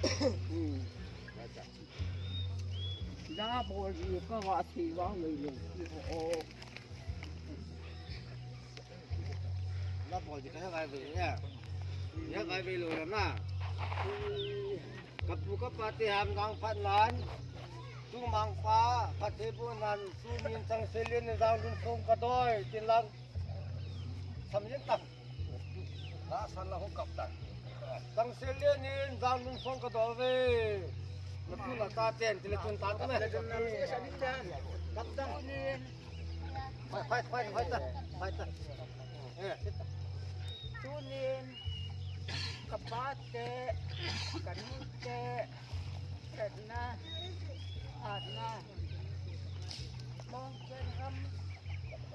ອືມ ລາບອກກະວ່າຊິວ່າເລີຍ ໂອ ລາບອກກະວ່າຊິໄປເລີຍ ຢາກໄປເລີຍນະ ກັບປູກະປາຕິຫານນາງພັນລ້ານ ຈຸມັງປາ ປະເທດບຸນນັ້ນ ຊູນິນຈັງເຊເລນ ນາງລຸນຊົງກະດອຍ ຈິນລັງ ສຳເລັນຕັງ ລາສັນລະຫົກກັບຕັງ ຕັງເຊເລນ ນາງລຸນຊົງກະດອຍເວ ລະຕຸນລະຕາແຈນ ຕິລະຈຸນຕາຕົວແມ່ ກັບຕັງ ໄປ ໄປ ໄປ ໄປ ໄປ ເອີ ຕູນິນ ກະປາເຕ ກະນິເຕ ເຕນາ ອານາ ມອງເຈນຮຳ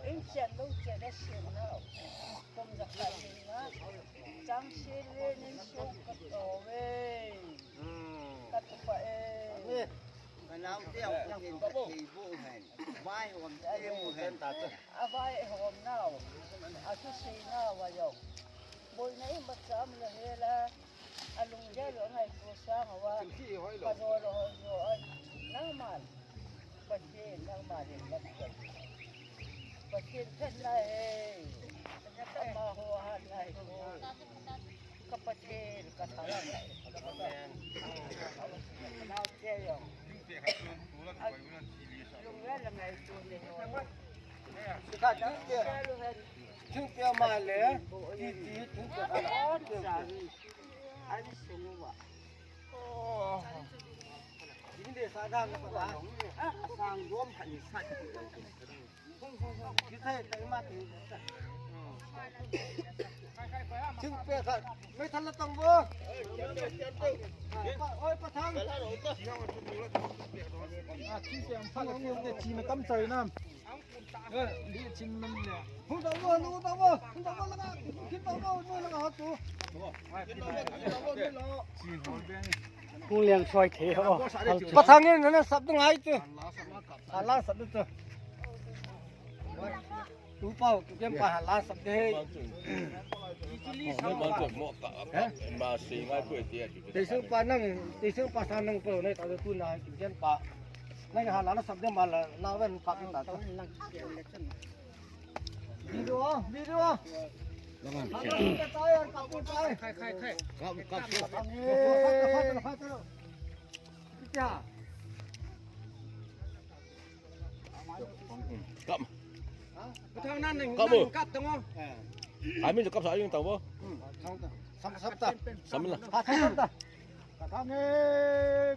ເອັງເຊນລູເຈນເຊນນາ ຄົມຈະໄປເຫັນນາ ຈັງຊີເລນິນຊຸກະໂຕເວ ອືມ ກະຕຸປະເອ ກະນາວຕຽວ ກະເຫັນກະເທໂບແຮນ ວາຍຫອມເຕໂບແຮນ ອາວາຍຫອມນາວ ອາຊຸຊີນາວາຍອງ ບຸຍໃນມະຈຳລະເຮລາ ອາລຸງເຢລະໄງໂກຊາງອາວາ ກະໂດລະໂຍອາຍນາງມານ ປະເທດນາງມານເຫັນລັດເກີດ ປະເທດເພັດໄລ ກະມາໂຫຫານໄລໂກ ກະປະເທດກະທາລະໄລ ນາວເຈຍອງ ລຸງເວລະໄງໂຕນີ້ ສຸດທ້າຍເຈຍ ເຖິງແກ່ມາແລ້ວ ທີ່ ທີ່ເຖິງແກ່ມາແລ້ວ ອັນສູງວ່າ ໂອ້ ຍິນດີສາດາງກັບປະທານ ອະ ສ້າງລວມພັນສັດ ທີ່ໄທໄປມາເຖິງ ເຖິງແກ່ ໄມ່ທັນລະຕ້ອງບໍ່ ໂອ້ຍ ປະທານ ທີ່ແສງພັນລະເກີດແຕ່ທີ່ນະກຳໃສ່ນຳ ເອີ ດີຊິນມັນແຫຼະ ຫຸນຕາວເວີ ຫຸນຕາວເວີ ຫຸນຕາວເວີລະກະ ກິນຕາວເວີລະກະຫາໂຕ ຫຸງລຽງຊ່ອຍເທ ປະທານນີ້ນະ ສັບທັງຫຼາຍເຕີ ອາລາສັບເຕີ ຕູເປົ່າ ເກັບປາຫາລາສັບເຕີ ເຕຊືປານັງ ເຕຊືປາສານັງເປີໃນຕາຕູນາກິນແກງປາ ໃນຫາລານະສັບເດີມາລະນາແວ່ນປັບຕາ ວິດີໂອ ວິດີໂອ ລະວັງ ກັບ ກັບ ກັບ ກັບ ທາງນັ້ນ ກັບ ກັບຕັງ ອາມິນກັບສາຍຕັງບໍ່ ອືມ ສຳ ສຳ ສຳ ສຳ ກະທັງເອ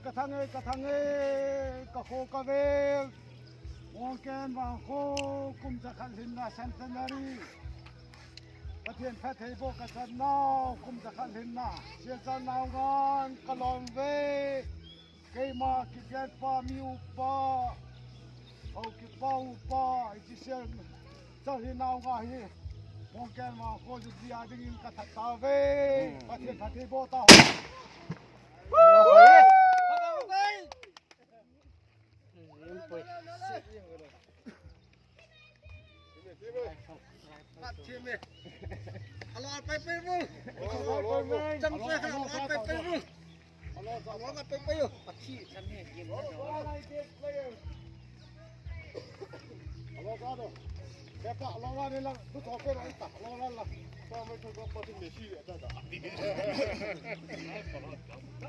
ກະທັງເອ ກະທັງເອ ກະໂຄກະເວ ໂມແກນວາງໂຄ ກຸມຈະຂັນລິນນາ ເຊັນເຕີນາຣີ ປະເທດແພເທໂບກະຈັນນາວ ກຸມຈະຂັນລິນນາ ເຊຈານາວງານ ກະລອງເວ ເກມາ ກິບແກນປາ ມີອຸປາ ເອົາກິບປາ ອຸປາ ອີຈິເຊນ ເຈົ້າເຮນາວງາເຮ ໂມແກນວາງໂຄ ຢຸດຢາດຶງອິນກະທັດຕາເວ ປະເທດແພເທໂບຕາ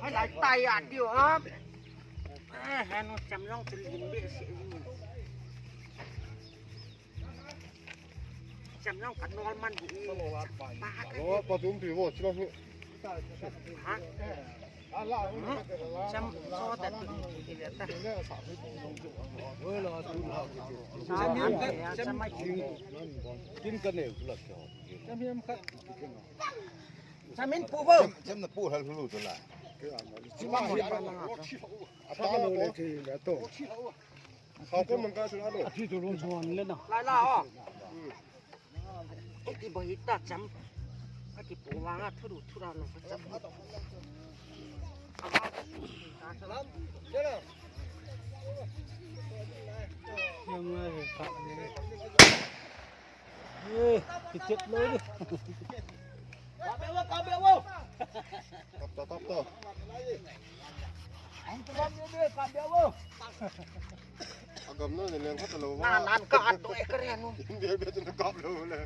ໃຫ້ຫຼາຍໄຕອາດຢູ່ເອີ ແຮນຈຳລອງຈະລິນເບະເສຍຢູ່ ຈຳລອງກັນນອນມັນຢູ່ອີກ ປາກ ໂອ້ ປະຕຸມຜີໂຫວດຊິລະ ຮະ ຈຳຊອດແຕ່ຕົວນີ້ເດຕາ ຈຳ ຈຳ ຈຳ ກິນກັນເອງ ຈຳ ຈຳ ຈຳ ເຫັນປູເບິ່ງ ຈຳນະປູທັນຮູ້ຕົວລະ ຊິມາເຮັດ ອາຕາໂລເລທີແລ້ວໂຕ ເຂົາກໍມັນກໍສຸດໂລ ທີ່ຕົວລົງສອນເລີຍເນາະ ລາຍລາອອກ ອືມ ເອັດດີບໍ່ເຮັດຕາຈຳ ອາຕິໂປວາງາທຸລຸທຸລານະຈຳ ຍັງໄງພະນີ້ ເອີ ເຈັບເລີຍ ກະເບວ ກະເບວ ຕໍ່ ຕໍ່ ຕໍ່ ເອົາກຳນັ້ນເລື່ອງພັດໂລວ່າ ນານການໂດຍກະແຣນ ດຽວ ດຽວຈະກອບໂລເລີຍ.